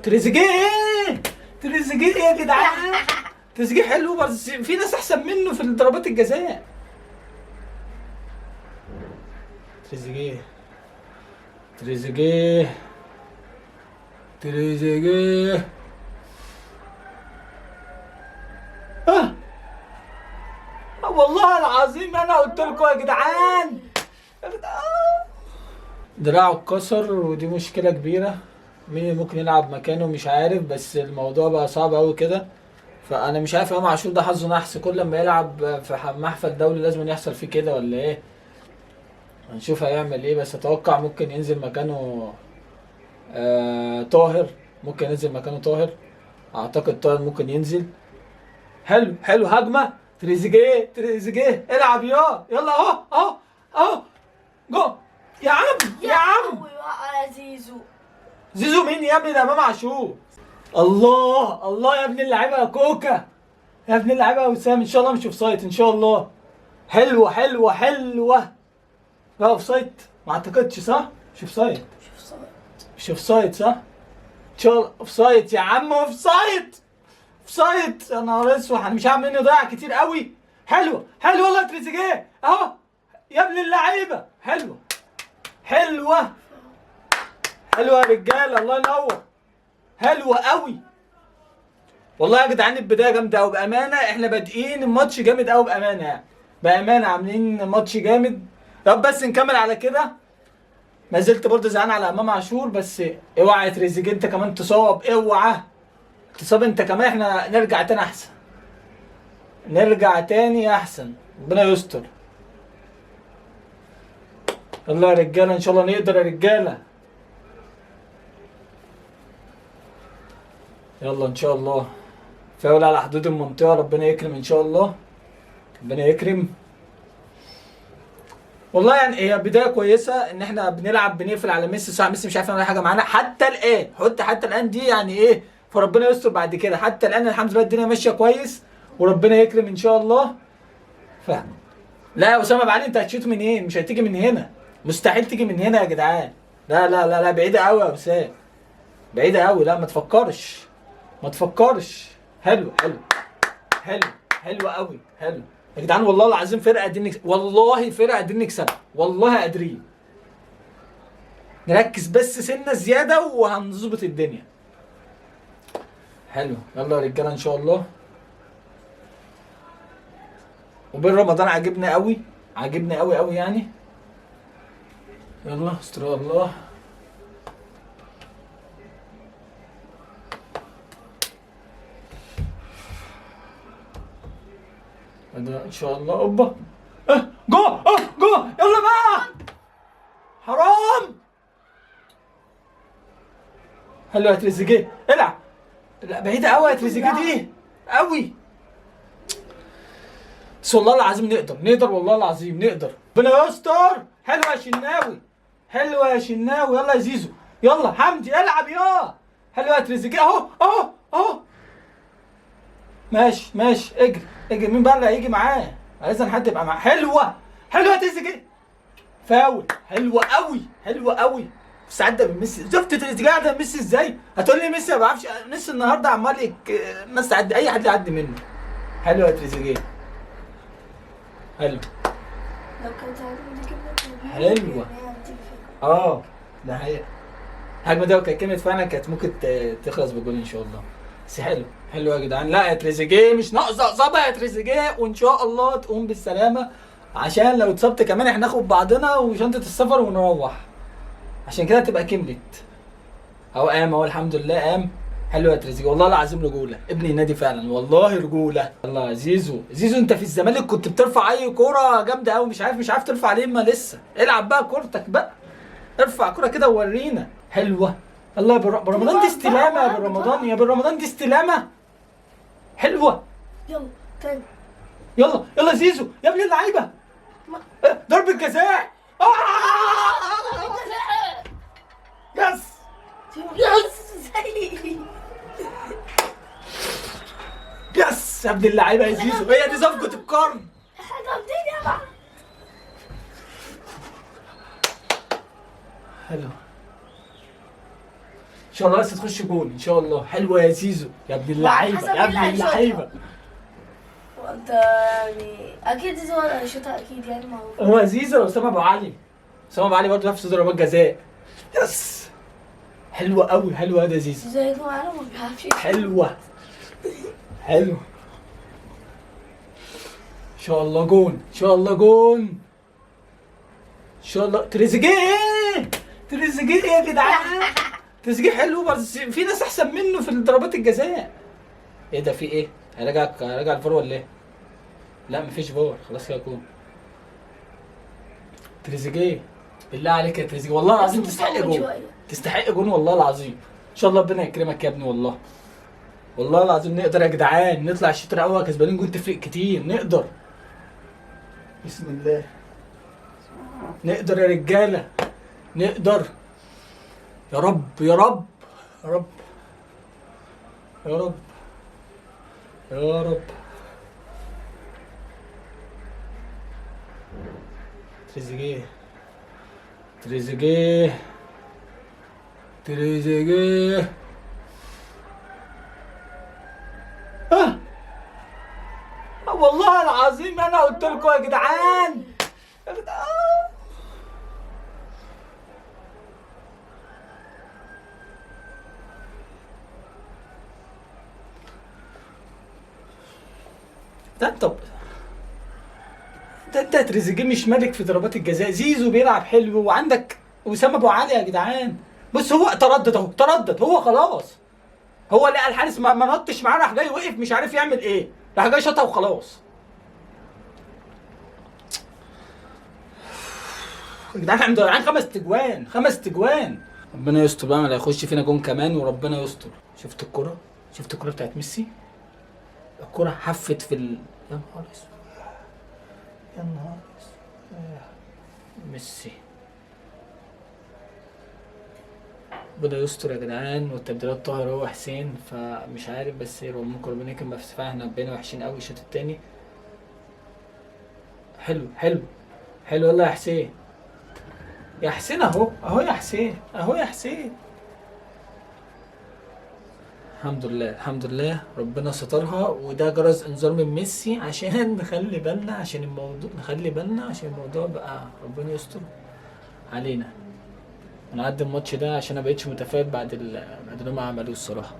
تريزيجيه، تريزيجيه يا جدعان، تريزيجيه حلو بس في ناس احسن منه في ضربات الجزاء. تريزيجيه تريزيجيه تريزيجيه. آه. والله العظيم انا قلت لكم يا جدعان، دراعه اتكسر ودي مشكلة كبيرة. مين اللي ممكن يلعب مكانه مش عارف، بس الموضوع بقى صعب قوي كده. فانا مش عارف امام عاشور ده حظه نحس، كل لما يلعب في محفل دولي لازم يحصل فيه كده ولا ايه؟ هنشوف هيعمل ايه، بس اتوقع ممكن ينزل مكانه طاهر، ممكن ينزل مكانه طاهر، اعتقد طاهر ممكن ينزل. حلو حلو، هجمة تريزيجيه، تريزيجيه العب يا، يلا اهو اهو اهو، جو يا عم يا عم. وقع زيزو. زيزو مين يا ابني؟ ده امام عاشور. الله الله يا ابن اللعيبة يا كوكا، يا ابن اللعيبة يا وسام، ان شاء الله مش offside ان شاء الله. حلوة حلوة حلوة. لا offside ما اعتقدش، صح؟ مش offside، شوف صوت. مش offside صح؟ ان شاء الله offside يا عم، offside offside. يا نهار اسود، انا مش هعمل مني ضيع كتير قوي. حلوة حلوة والله تريزيجيه اهو يا ابن اللعيبة، حلوة حلوة حلوة يا رجاله، الله ينور، حلوة قوي والله يا جدعان. البداية جامدة قوي بامانه، احنا بادئين الماتش جامد قوي بامانه، يعني بامانه عاملين ماتش جامد. طب بس نكمل على كده. ما زلت برضه زعلان على امام عاشور، بس اوعى يا تريزيجيه انت كمان تصاب، اوعى تصاب انت كمان، احنا نرجع تاني احسن، نرجع تاني احسن، ربنا يستر. يلا يا رجاله ان شاء الله نقدر يا رجاله، يلا ان شاء الله. فاول على حدود المنطقة، ربنا يكرم ان شاء الله، ربنا يكرم. والله يعني هي بداية كويسة ان احنا بنلعب بنقفل على ميسي، صح ميسي مش عارف يعمل حاجة معانا حتى الان، حتى حتى الان دي يعني ايه، فربنا يستر بعد كده. حتى الان الحمد لله الدنيا ماشية كويس وربنا يكرم ان شاء الله. ف لا يا اسامة بعلي انت هتشوت منين؟ مش هتيجي من هنا، مستحيل تيجي من هنا يا جدعان. لا لا لا لا، بعيدة قوي يا وسام، بعيدة قوي، لا ما تفكرش ما تفكرش. حلو حلو حلو حلو قوي، حلو يا جدعان والله العظيم فرقه قادرين نكسب، والله فرقه قادرين نكسبها، والله قادرين. نركز بس سنة زيادة وهنظبط الدنيا. حلو، يلا يا رجاله ان شاء الله. وبين رمضان عاجبنا قوي، عاجبنا قوي قوي يعني. يلا استر الله. ده ان شاء الله. اوبا، جو، جو، يلا بقى، حرام. حلو يا تريزيجيه، العب. لا بعيدة قوي يا تريزيجيه دي قوي، بس والله العظيم نقدر، نقدر والله العظيم نقدر، ربنا يستر. حلوة يا شناوي، حلوة يا شناوي، يلا يا زيزو، يلا حمدي العب يا. حلوة يا تريزيجيه، اهو اهو اهو، ماشي ماشي، اجري اجري. مين بقى اللي هيجي معاه؟ لازم حد يبقى معاه. حلوة حلوة يا تريزيجيه، فاول. حلوة قوي حلوة قوي. بس عدى من ميسي، شفت تريزيجيه عدى من ميسي ازاي؟ هتقول لي ميسي ما بعرفش، ميسي النهارده عمال الناس تعدي، اي حد يعدي منه. حلوة يا تريزيجيه، حلو. لو كانت عندي كده حلوة. ده حقيقة. الهجمة دي لو كانت كملت فعلا كانت ممكن تخلص بجول ان شاء الله. بس حلو حلو يا جدعان. لا يا تريزيجيه مش ناقصه اصابه يا تريزيجيه، وان شاء الله تقوم بالسلامة، عشان لو اتصبت كمان احنا ناخد بعضنا وشنطه السفر ونروح، عشان كده تبقى كملت. اهو قام اهو الحمد لله قام. حلو يا تريزيجيه والله العظيم رجوله، ابن النادي فعلا والله رجوله. يلا يا زيزو، زيزو انت في الزمالك كنت بترفع اي كورة جامدة قوي، مش عارف ترفع ليه، ما لسه العب بقى كورتك بقى، ارفع كورة كده وورينا. حلوة الله يا برمضان دي استلامه يا برمضان، يا برمضان دي استلامه حلوة. يلا تاني، يلا يلا زيزو يا ابن اللعيبة، ضربه جزاء. yes yes yes يا ابن اللعيبة يا زيزو، هي دي صفقة القرن. احنا جامدين يا بقى. حلو ان شاء الله بس تخش جون ان شاء الله. حلوة يا زيزو يا ابن اللعيبة، حسب يا ابن مين اللي هيشوطها. اللعيبة. وانت يعني اكيد زيزو هو اللي هيشوطها اكيد يعني معروف. هو زيزو ولا اسامة ابو علي؟ اسامة ابو علي برضه نفس ضربات جزاء. yes، حلوة قوي، حلوة يا زيزو. زيزو هيجي معانا ما بيعرفش يشوط. حلوة حلوة. ان شاء الله جون، ان شاء الله جون، ان شاء الله. تريزيجيه، تريزيجيه يا جدعان، تريزيجيه حلو بس في ناس احسن منه في ضربات الجزاء. ايه ده، في ايه؟ هيراجع الفار ولا ايه؟ لا مفيش فار، خلاص كده جون. تريزيجيه بالله عليك يا تريزيجيه، والله العظيم تستحق جون، تستحق جون والله العظيم. ان شاء الله ربنا يكرمك يا ابني والله، والله العظيم نقدر يا جدعان نطلع الشوط الاول كسبانين جون، تفرق كتير، نقدر. بسم الله، نقدر يا رجاله، نقدر. يا رب يا رب يا رب يا رب يا رب. تريزيجيه، تريزيجيه، تريزيجيه. والله العظيم انا قلت لكم يا جدعان، يا جدعان. ده انت، ده انت تريزيجيه مش مالك في ضربات الجزاء. زيزو بيلعب حلو، وعندك وسام ابو علي يا جدعان. بص هو تردد اهو، تردد هو خلاص، هو لقى الحارس ما نطش معاه، راح جاي وقف مش عارف يعمل ايه، راح جاي شاطها وخلاص. يا جدعان احنا مضيعين 5 تجوان، 5 تجوان. ربنا يستر بقى، ما يخش فينا جون كمان، وربنا يستر. شفت الكرة؟ شفت الكرة بتاعت ميسي؟ الكرة حفت في يا نهار اسود، يا نهار اسود. ميسي ربنا يستر يا جدعان. والتبديلات طاهر هو حسين، فمش عارف، بس ممكن ربنا يكرم. بس فعلا احنا بقينا وحشين قوي الشوط التاني. حلو حلو حلو والله يا حسين، يا حسين اهو، اهو يا حسين، اهو يا حسين. الحمد لله، الحمد لله ربنا سترها. وده جرس انذار من ميسي عشان نخلي بالنا، عشان الموضوع نخلي بالنا، عشان الموضوع بقى ربنا يستر علينا. نعدي الماتش ده عشان انا مبقتش متفائل بعد اللي هم عملوه الصراحة.